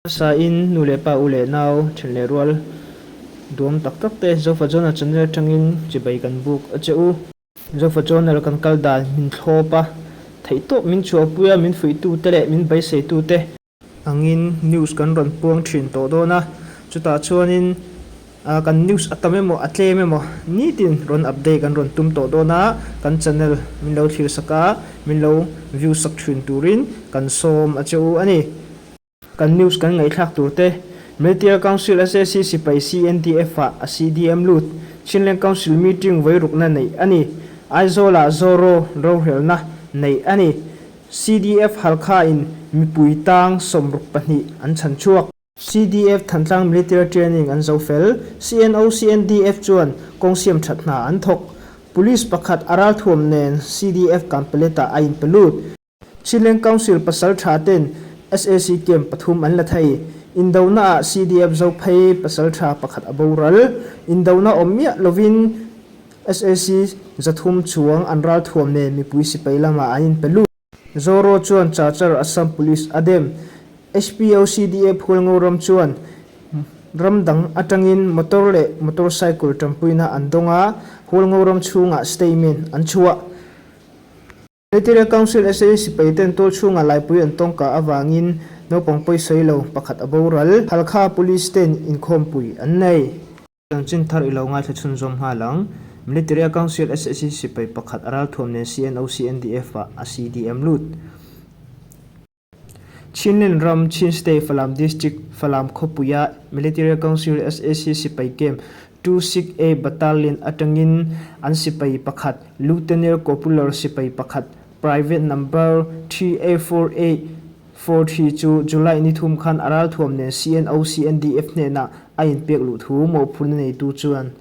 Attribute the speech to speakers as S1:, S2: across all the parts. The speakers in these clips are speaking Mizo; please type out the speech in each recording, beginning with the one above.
S1: Hmasain nu leh pa, u leh nau, then leh rual duam tak tak te Zofa Journal channel atangin chibai kan buk a che u. Zofa Journal kan kal dan min thlawp a, theihtawp min chhuahpui a, min fuihtute leh min beiseitute. Angin news kan rawn puang thin tawh dawn a, chutah chuanin kan news a tam emaw a tlem emaw nitin rawn update kan rawn tum tawh dawn a, kan channel min lo thlir sak a, min lo view sak thin turin kan sawm a che u a ni. Kan news kan ngaihthlak tur te, Military Council sac sipai CNDF ah a CDM lut, Chinleng Council meeting vawirukna neih a ni. Aizawl ah Zoro rorelna neih a ni. CDF Halkha in mipui tang 62 an chhan chhuak. CDF Thantlang Military Training an zo fel. CNO CNDF chuan kawng siam that hna an thawk. Police pakhat a ralthuam nen CDF Kampeleta a inpe lut. Chinleng Council pasal tha ten sac camp pathum an la thei. Indona ah CDF Zophei pasal tha pakhat a boral. Indona awm miah lovin sac 300 chuang an ralthuam nen mipui sipai lamah an inpe lut. Zoro chuan Cachar Assam Police a dem. HPO CDF Hualngo ram chuan ram dang atangin motor leh motorcycle tanpuina an dawng a, Hualngo ram chhungah statement an chhuah. Military Council sac sipai ten tual chhungah laipui an tawngka avangin naupang pawisawi lo pakhat a boral. Halkha Police ten inkhawmpui an nei. Chanchin thar i lo ngaithla chhunzawm nghal ang. Military Council sac sipai pakhat a ralthuam nen CNO CNDF ah a CDM lut. Chinland ram, Chin State, Falam District, Falam khawpuia Military Council sac sipai camp 268 Battalion atangin an sipai pakhat, Lieutenant Corporal sipai pakhat, Private Number 384843 chu July ni thum khan a ralthuam nen CNO CNDF hnenah a inpek luh thu mawhphurhna neitu chuan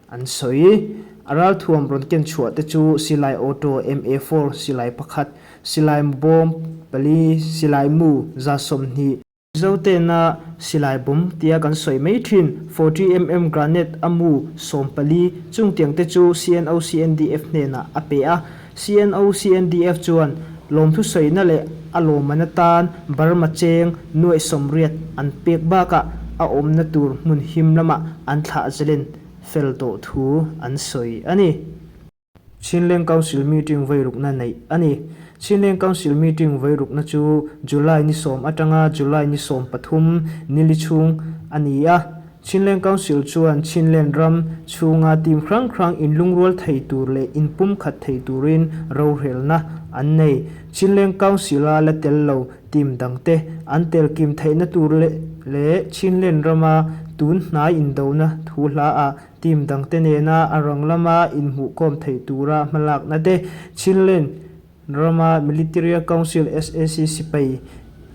S1: An sawi. A ralthuam rawn ken chhuah te chu silai auto MA4, silai pakhat, silai mu bawm pali, silai mu 120, Zotena silai bawm tia kan sawi mai thin 40 mm granite a mu 14 chungtiang te chu CNO CNDF hnenah a pe a. CNO CNDF chuan lawmthu sawina leh a lawmman atan Burma cheng 80,000 an pek bakah a awmna tur hmun him lamah an thlah zalen fel tawh thu an sawi a ni. Chinleng Council meeting vairukna neih a ni. Chinleng Council meeting vairukna chu July ni 10 atanga July ni 13 nili chhung a ni a. Chinleng Council chuan Chinland ram chhunga team hrang hrang inlungrual thei tur leh inpumkhat thei turin rorelna an nei. Chinleng Council-a la tel lo team dangte an tel kim theihna tur leh leh Chinland rama tun hnai indona thu hlaah team dangte nena a rang lama inhmuhkhawm theih tura hmalakna te Chinland Rama Military Council sac sipai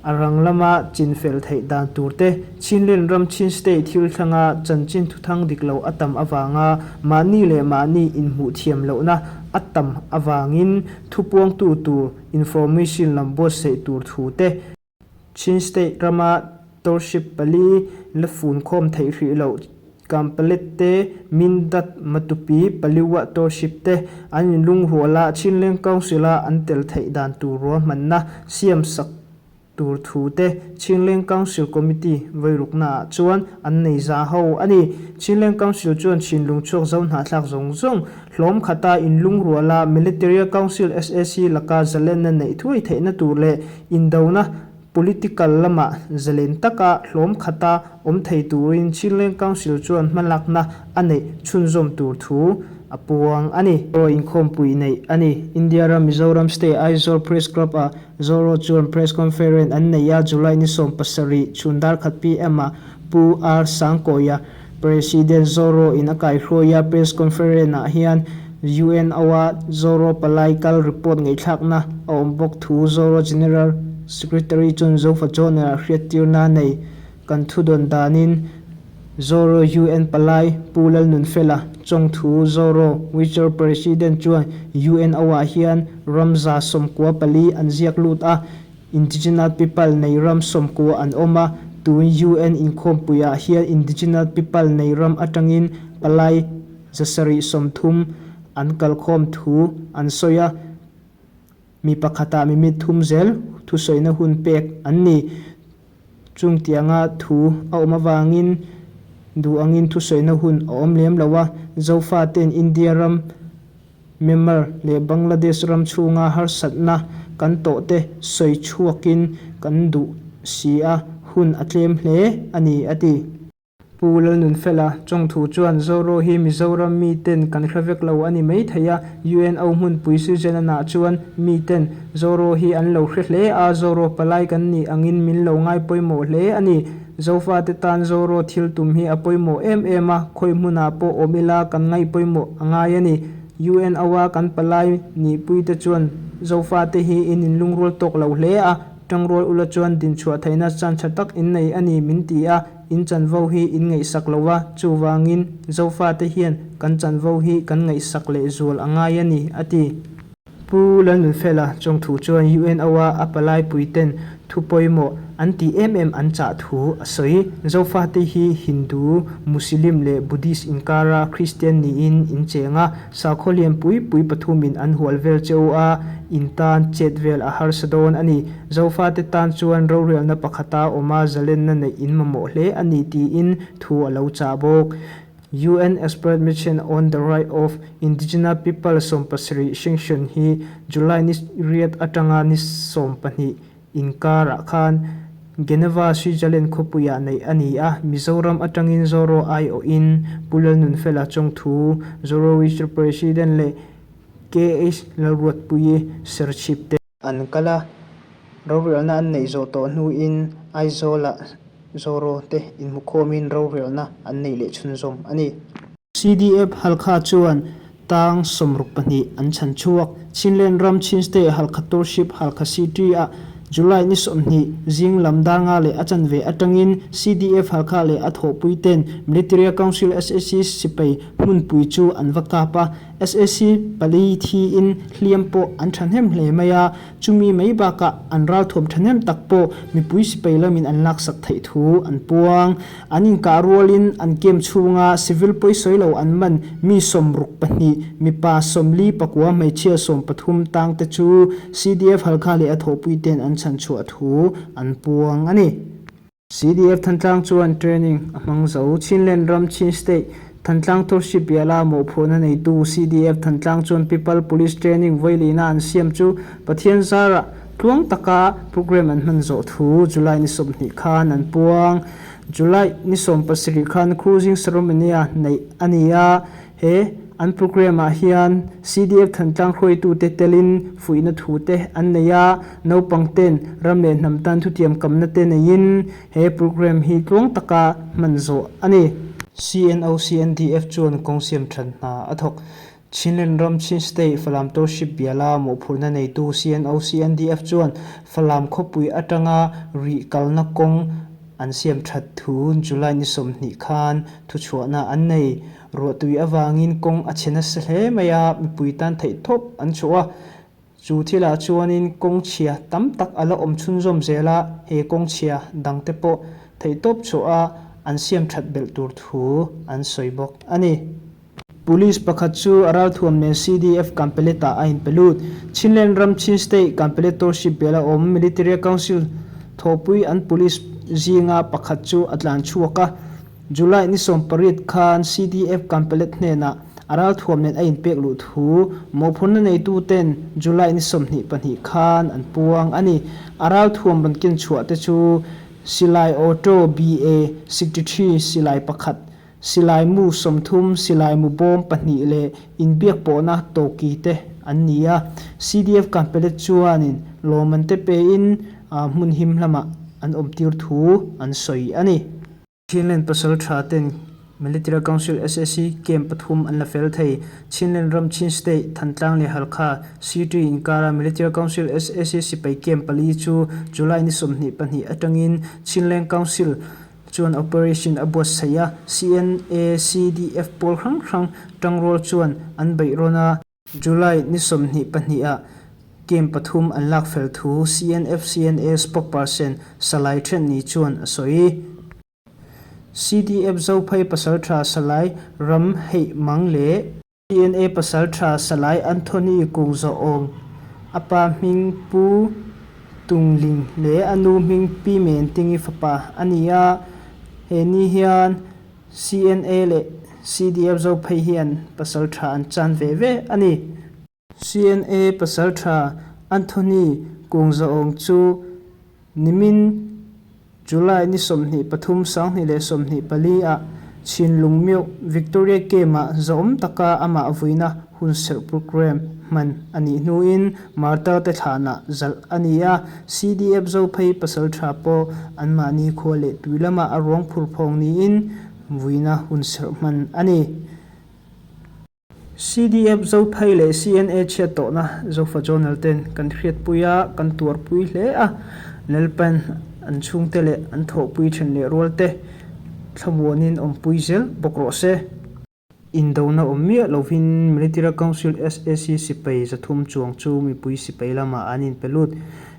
S1: a rang lama chinfel theih dan tur te, Chinland ram Chin State thil thlanga chanchin thuthang dik lo a tam avanga mahni leh mahni inhmuh thiam lohna a tam avangin thupuangtu tur information lam buatsaih tur thu te, Chin State rama township pali la fun khawm theih hrih loh Kampalet te, Mindat, Matupi, Paliwa township te an inlungrual a, Chinleng Council-a an tel theih dan tur ruahmanna siam sak tur thu te Chinleng Council Committee vairuknaah chuan an nei za ho a ni. Chinleng Council chuan Chinlung chhuak zo hnahthlak zawng zawng hlawm khata inlungruala Military Council sac laka zalenna neih thuai theihna tur leh indona political lamah zalen taka hlawm khata awm thei turin Chinleng Council chuan hmalakna a neih chhunzawm tur thu a puang a ni. Aw inkhawmpui neih a ni. India ram Mizoram State Aizawl Press Club ah Zoro chuan Press Conference an nei a, July ni 70 chhun dar khat pm ah Pu R Sangkawia, President Zoro in a kaihruai a, Press Conference ah hian UNO a Zoro palai kal report ngaihthlakna a awm bawk thu Zoro General Secretary chuan Zofa Journal ah hriattirna a nei. Kan thudawn danin Zoro UN palai Pu Lalnunfela chawngthu Zoro Witcher President chuan UNO ah hian ram 94 an ziak lut a, Indigenous People nei ram 90 an awm a, tun UN inkhawmpuiah hian Indigenous People nei ram atangin palai 730 an kalkhawm thu an sawi a, mi pakhatah mi mit thum zel thusawina hun pek an ni. Chung tianga thu a awm avangin duh angin thusawina hun a awm lem lo a, Zofate'n India ram, Myanmar leh Bangladesh ram chhunga harsatna kan tawhte sawi chhuakin kan duh si a, hun a tlem hle a ni, a ti. Pu Lalnunfela chawngthu chuan Zoro hi Mizoram miten kan hre vek lo a ni mai thei a, UNO hmunpui Switzerland-ah chuan miten Zoro hi an lo hre hle a, Zoro palai kan nih angin min lo ngai pawimawh hle a ni. Zofate tan Zoro thil tum hi a pawimawh em em a, khawi hmunah pawh awm ila kan ngaih pawimawh a ngai a ni. UNO-a kan palai nihpuite chuan Zofate hi in inlungrual tawk lo hle a, tangrual ula chuan dinchhuah theihna chance tha tak in nei a ni min ti a. In chanvo hi in ngaihsak lo a, chuvangin Zofate hian kan chanvo hi kan ngaihsak leh zual a ngai a ni, a ti. Pu Lalnunfela chawngthu chuan UNO-a a palaipuiten thu pawimawh an tih em em an chah thu a sawi. Zofate hi Hindu, Muslim leh Buddhist inkara Kristian niin in cheng a, Sakhaw lian pui pui pathumin an hual vel che u a, in tan chet vel a harsa dawn a ni. Zofate tan chuan rorelna pakhata awma zalenna neih in mamawh hle a ni tiin thu a lo chah bawk. UN Expert Mission on the Right of Indigenous People 70 Session hi July ni riat atanga ni 12 Inkarah khan Geneva, Switzerland khawpuiah neih a ni a, Mizoram atangin Zoro aiawhin Pu Lalnunfela Chawngthu, Zoro Wichter President leh KH Lalruatpuii Serchhip te an kal a, rorelna an neih zawh tawh hnuin Aizawlah Zoro te inhmukhawmin rorelna an neih leh chhunzawm a ni. CDF Halkha chuan tang 62 an chhan chhuak. Chinland ram Chin State Halkha Township Halkha City-ah July ni 20 zing lam dar nga leh a chanve atangin CDF Halkha leh a thawhpui ten Military Council sac sipai hmunpui chu an va kap a. Sac pali thiin hliam pawh an thahnem hle mai a, chumi mai bakah an ralthuam thahnem tak pawh mipui sipai lamin an laksak theih thu an puang. An inkah rualin an camp chhunga civil pawisawi lo an man mi 62, mipa 49 hmeichhia 13 tangte chu CDF Halkha leh a thawhpuite'n an chhanchhuah thu an puang a ni. CDF Thantlang chuan training a hmang zo. Chinland ram Chin State Thantlang Township biala mawhphurhna neitu CDF Thantlang chuan People Police Training vawilihna an siam chu Pathian zarah Tluang taka programme an hman zawh thu July ni 20 khan an puang. July ni 17 khan Cruising Ceremony-a neih a ni a, he an programme-ah hian CDF Thantlang hruaitute telin fuihna thute an nei a, naupangten ram leh hnam tan thutiam kamna te neiin he programme hi tluang taka hman zawh a ni. CNO CNDF chuan kawng siam that hna a thawk. Chinland ram Chin State Falam Township biala mawhphurhna neitu CNO CNDF chuan Falam khawpui atanga rih kalna kawng an siam that thu July ni 20 khan thuchhuahna an nei. Ruahtui avangin kawng a chhe nasa hle mai a, mipui tan theihtawp an chhuah a. Chu thilah chuanin kawng chhia tam tak a la awm chhunzawm zel a, he kawng chhia dangte pawh theihtawp chhuah a an siam that belh tur thu an sawi bawk a ni. Police pakhat chu a ralthuam nen CDF Kampelet-ah a inpe lut. Chinland ram Chin State Kampelet Township bel a awm Military Council thawhpui an police zinga pakhat chu a tlan chhuak a. July ni 18 khan CDF Kampelet hnenah a ralthuam nen a inpek luh thu mawhphurhna neituten July ni 22 khan an puang a ni. A ralthuam rawn ken chhuah te chu Silai Auto BA 63 silai pakhat, Silai mu 30, silai mu bawm pahnih leh inbiak pawhna tawki te an ni a. CDF Kanpelet chuanin lawmman te pein hmun him lamah an awmtir thu an sawi a ni. Chinland pasal tha ten Military Council sac camp pathum an la fel thei. Chinland ram Chin State, Thantlang leh Halkha City inkara Military Council sac sipai camp pali chu July ni 22 atangin Chinland Council chuan operation a buatsaih a, CNA, CDF pawl hrang hrang tangrual chuan an beih rawn a. July ni 22 ah camp pathum an lak fel thu CNF, CNA spokesperson Salai Thenni chuan a sawi. CDF Zophei Pasaltha Salai Ram Heih Mang leh. CNA Pasaltha Salai Anthony Kungzawhawng, a pa hming Pu. Tungling leh a nu hming Pi Mentingi fapa a ni a, he ni hian CNA leh CDF Zophei hian pasal tha an chan ve ve a ni. CNA pasal tha Anthony Kungzaawng chu Nimin July ni 23 2024 ah Chhinlung meuh Victoria Camp-ah zahawm taka amah vuina hunserh programme hman a nih hnuin Martar te thlanah zalh a ni a, CDF Zophei pasal tha pawh anmahni khua leh tui lamah a ruang phur phawng niin vuina hunserh hman a ni. CDF Zophei leh CNA chhiat tawhna Zofa Journal ten kan hriatpui a, kan tuarpui hle a. Lalpan an chhungte leh an thawhpui then leh rualte thlamuanin awmpui zel bawk rawh se. Indona awm miah lovin Military Council SAC sipai 300 chuang chu mipui sipai lamah an inpe lut.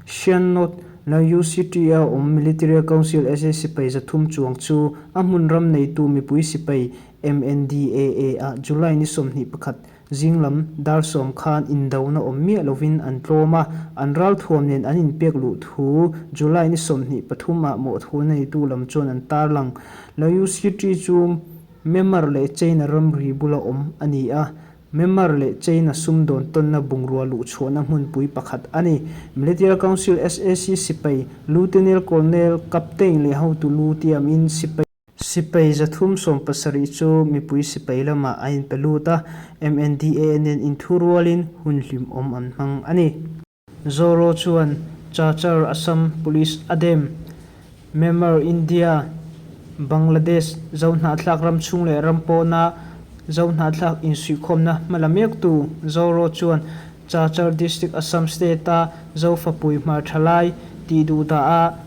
S1: Shan North la UCT-a awm Military Council SAC sipai 300 chuang chu a hmun ram neitu mipui sipai MNDAA-ah July ni 21 zing lam dar 10 khan indona awm miah lovin an tlawm a, an ralthuam nen an inpek luh thu July ni 23 ah mawhthu neitu lam chuan an tarlang. La UCT chu Myanmar leh China ramri bula awm a ni a, Myanmar leh China sumdawn tawnna bungrua luhchhuahna hmunpui pakhat a ni. Military Council SAC sipai Lieutenant Colonel Captain leh hotu lu tiamin sipai Sipai 370 chu mipui sipai lamah a inpe lut a, MNDA nen inthu rualin hun hlimawm an hmang a ni. Zoro chuan Cachar Assam Police a dem. Myanmar, India, Bangladesh Zohnahthlak ram chhung leh ram pawna Zohnahthlak insuihkhawmna hmala mektu Zoro chuan Cachar District Assam State-a Zofapui hmar thalai tih duhdah a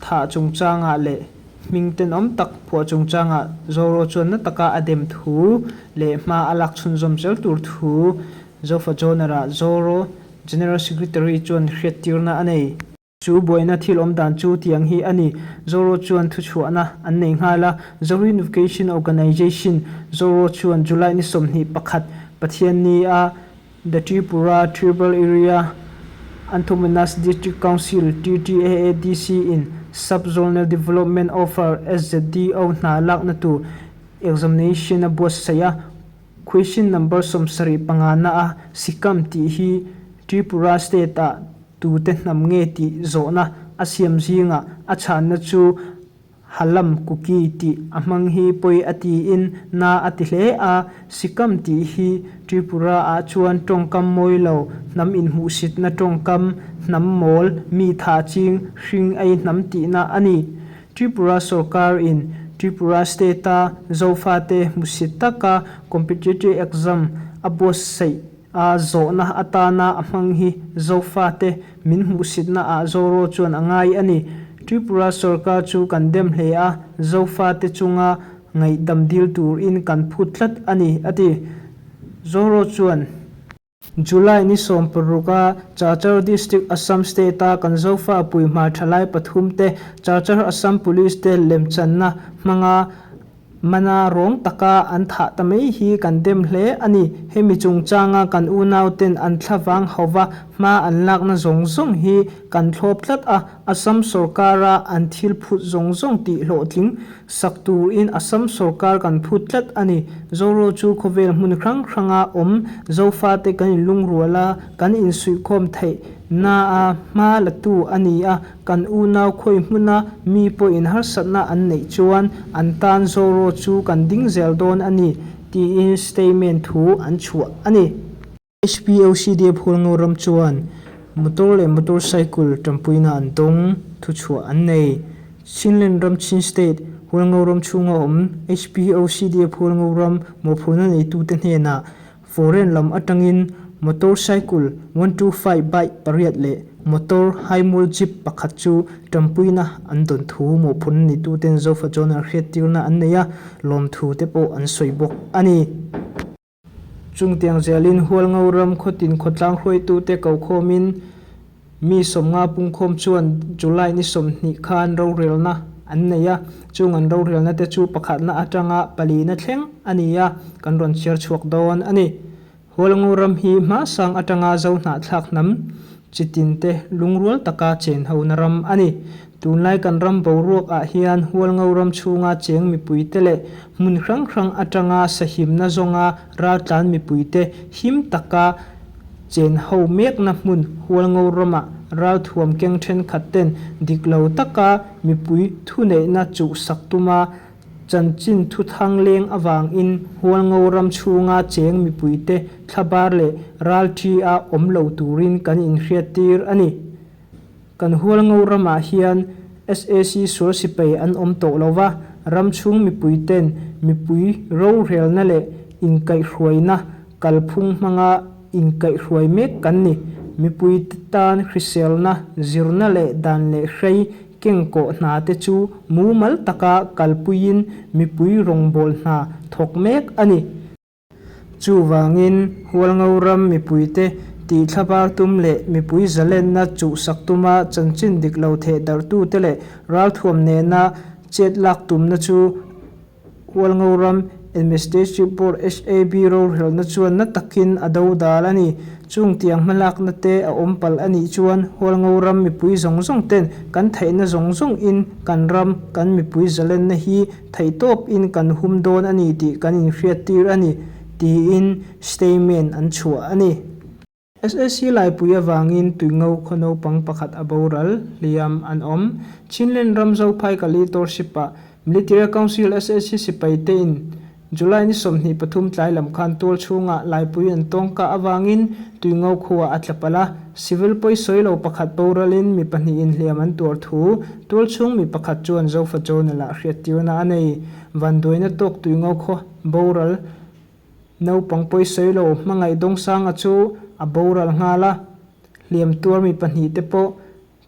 S1: thah chungchangah leh Hming tenawm tak phuah chungchangah Zoro chuan na taka a dem thu leh hma a lak chhunzawm zel tur thu Zofa Joner-ah Zoro General Secretary chuan hriattirna a nei. Chu buaina thil awm dan chu tiang hi a ni. Zoro chuan thuchhuahna an nei nghal a, Zoro Unification Organization, Zoro chuan July ni 21, Pathianni-a The Tripura Tribal Area Autonomous District Council, TTAADC, in Sub-Zonal Development Offer, SZDO, hna lakna tur examination a buatsaih a. Question number 75 na a Sikam tih hi Tripura state ah tute hnam nge tih zawhna a siam zingah a chhanna chu Halam Kuki tih a hmang hi pawi a tiin na a ti hle a, Sikam tih hi Tripura ah chuan tawngkam mawi lo, hnam inhmuhsitna tawngkam, hnam mawl, mi tha ching, hring ei hnam tihna a ni. Tripura sorkar in Tripura state a Zofate hmuhsit taka competitive exam a buatsaih A zawhna atana a hmang hi Zofate min hmuhsitna ah Zoro chuan a ngai a ni. Tripura sorkar chu kan dem hle a, Zofate chunga ngaihdam dil turin kan phut tlat a ni, a ti. Zoro chuan. July ni 16 a Cachar District Assam State a kan Zofa puihma thalai pathum te Cachar Assam Police te lemchanna hmanga Mana rawng taka an thah ta mai hi kan dem hle a ni. Hemi chungchanga kan unauten an thlavang hauva hma an lakna zawng zawng hi kan thlawp tlat a, Assam sorkara an thil phut zawng zawng tih hlawhtling sak turin Assam sorkar kan phut tlat a ni. Zoro chu khawvel hmun hrang hranga awm Zofate kan inlungrual a, kan insuihkhawm theih naa hma latu a ni a, Kan unau khawi hmuna mi pawhin harsatna an neih chuan an tan Zoro chu kan ding zel dawn a ni, tiin statement thu an chhuah a ni. HPOCD Phualngo ram chuan motor leh motorcycle tanpuina an dawng thuchhuah an nei. Chinland ram Chin State Hualngo ram chhunga awm HPOCD Phualngo ram mawhphurhna neitute hnenah Foreign lam atangin motorcycle 125 bike pariat leh motor Haimul jeep pakhat chu tanpuina an dawn thu mawhphurhna nituten Zofa Journal hriattirna an nei a, lawmthu te pawh an sawi bawk a ni. Chungtiang zelin Hualngo ram khawtin khawtlang hruaitute kokhawmin Mi 50 pungkhawm chuan July ni 20 khan rorelna an nei a, chung an rorelna te chu pakhatna atanga palina thleng a ni a, kan rawn chhiar chhuak dawn a ni. Hualngo ram hi hmasang atanga zo hnahthlak hnam Chitinte lungrual taka chenhona ram a ni. Tunlai kan ram boruak ah hian Hualngo ram chhunga cheng mipuite leh hmun hrang hrang atanga sahimna zawnga raltlan mipuite him taka chenho mekna hmun Hualngo ramah ralthuam keng thenkhat ten dik lo taka mipui thuneihna chuhsak tuma Chanchin thuthang leng avangin Hualngo ram chhunga cheng mipuite thlabar leh ralṭi a awm lo turin kan inhriattir a ni. Kan Hualngo ramah hian sac sual sipai an awm tawh lo va, ram chhung mipuiten mipui rorelna leh inkaihhruaina kalphung hmanga inkaihhruai mek kan ni. Mipuite tan hriselna, zirna leh dan leh hrei Kengkawh hna te chu mumal taka kalpuiin mipui rawngbâwl hna thawk mek a ni. Chuvangin, Hualngo ram mipuite tihthlabar tum leh mipui zalenna chuhsak tuma chanchin dik lo theh darhtute leh ralthuam nena chet lak tumna chu Hualngo ram Administrative Board, HAB, rorelna chuan na takin a do dal a ni. Chung tiang hmalakna te a awm palh a nih chuan Hualngo ram mipui zawng zawng ten kan theihna zawng zawng in kan ram, kan mipui zalenna hi theihtawp in kan hum dawn a ni tih kan inhriattir a ni, tiin statement an chhuah a ni. SAC Laipui avangin Tuingo khaw naupang pakhat a boral, hliam an awm. Chinland ram Zophai Kali Township-ah Military Council SAC sipai tein July ni 23 tlai lam khan tual chhungah Laipui an tawng kah avangin Tuingo khua a tla palh a, civil pawisawi lo pakhat boralin mi pahnihin hliam an tuar thu tual chhung mi pakhat chuan Zofa Journal-ah hriattirna a nei. Vanduaina tawk Tuingo khaw boral Naupang pawisawi lo hmangaih Dawngsanga chu a boral nghal a, hliam tuar mi pahnihte pawh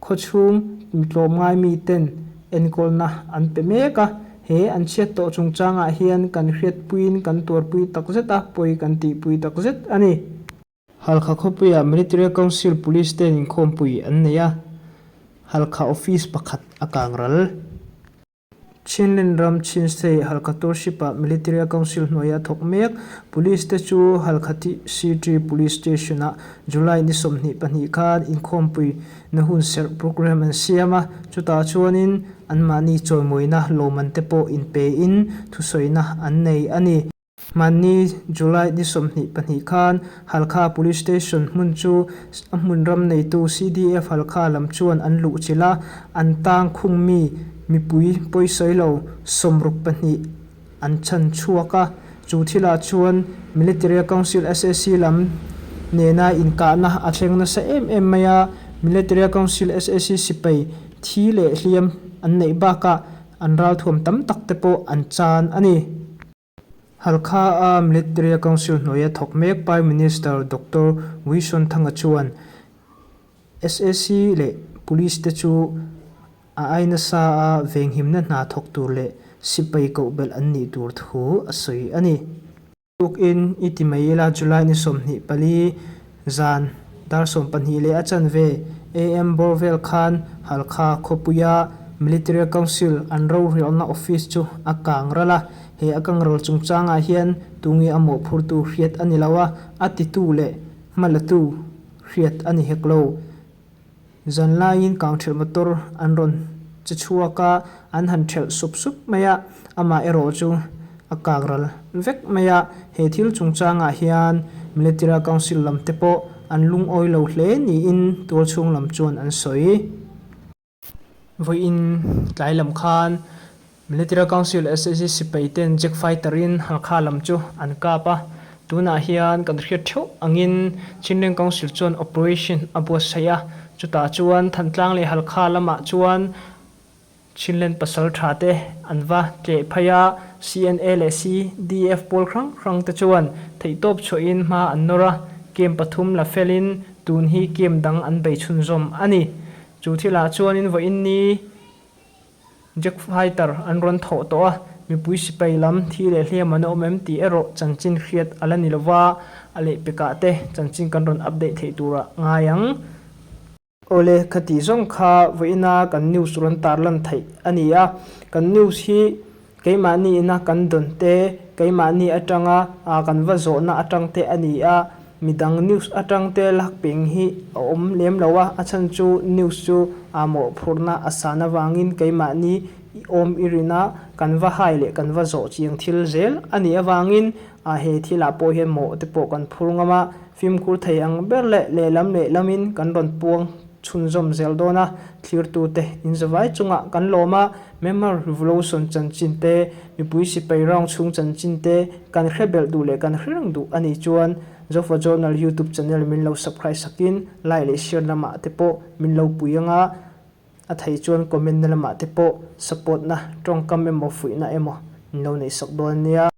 S1: khawchhung mi tlawmngai miten enkawlna an pe mek a. He an chhiat tawh chungchangah hian kan hriatpuiin kan tuarpui takzet a, pawi kan tihpui takzet a ni. Halkha khawpuiah Military Council Police ten inkhawmpui an nei a, Halkha Office pakhat a kangral. Chinland ram Chin State Halkha Township-ah Military Council hnuaia thawk mek Police te chu Halkha City Police Station-ah July ni 22 khan inkhawmpui na hunserh programme an siam a, chutah chuanin anmahni chawimawina lawmman te pawh inpein thusawina an nei a ni. Hmanni July ni 22 khan Halkha Police Station hmun chu a hmun ram neitu CDF Halkha lam chuan an luh chilh a, an tang khung mi mipui pawisawi lo 62 an chhan chhuak a. Chu thilah chuan Military Council sac lam nena inkahna a thleng nasa em em mai a, Military Council sac sipai thi leh hliam an neih bakah an ralthuam tam tak te pawh an chan a ni. Halkha-a Military Council hnuaia thawk mek Prime Minister Doctor Wilson Thanga chuan sac leh Police te chu a ai nasa a venghimna hna thawk tur leh sipai koh belh an nih tur thu a sawi a ni. Tukin i ti mai ila July ni 24 zan dar 12 leh a chanve AM bawr vel khan Halkha khawpuia Military Council an rorelna office chu a kang ral a, he a kang ral chungchangah hian tunge a mawhphurtu hriat a ni lo a, a titu leh hmalatu hriat a ni hek lo. Zan laiin kangthelh motor an rawn che chhuak a, an han thelh sup sup mai a, amah erawh chu a kak ral vek mai a. He thil chungchangah hian Military Council lam te pawh an lungawi lo hle niin tualchhung lam chuan an sawi. Vawiin tlai lam khan Military Council sac sipai ten Jack Fighter in Halkha lam chu an kap a, tunah hian kan hriat theuh angin Chinleng Council chuan operation a buatsaih a, chutah chuan Thantlang leh Halkha lamah chuan Chinleng pasal tha te an va tleh phei a, CNA leh CDF pawl hrang hrang te chuan theihtawp chhuahin hma an nawr a, camp pathum la felin tun hi camp dang an bei chhunzawm a ni. Chu thilah chuanin vawiin ni Jack Fighter an rawn thawh tawh a, mipui sipai lam thi leh hliam an awm em tih erawh chanchin hriat a la ni lova, a lehpekah te chanchin kan rawn update theih turah ngai ang. Awle, khatih zawng kha vawiina kan news rawn tarlan theih a ni a, kan news hi keimahni ina kan dawn te, keimahni atanga kan va zawhna atang te a ni a. Midang news atang te lak peng hi a awm lem lo a, a chhan chu news chu a mawhphurhna a san avangin keimahni i awm i rin a, kan va hai leh kan va zawh chiang thil zel a nih avangin a he thilah pawh hian mawh te pawh kan phur ngam a, fimkhur thei ang ber leh lehlam lehlamin kan rawn puang chhunzawm zel dawn a, thlirtute inzavai chungah kan lawm a, Myanmar Revolution chanchin te, mipui sipai round chhung chanchin te kan hre belh duh leh kan hre reng duh a nih chuan Zofa Journal YouTube channel min lo subscribe sakin like leh share lamah te pawh min lo pui ang a, a thei chuan comment na lamah te pawh support na tawngkam emaw fuihna emaw min lo neihsak dawn a nia.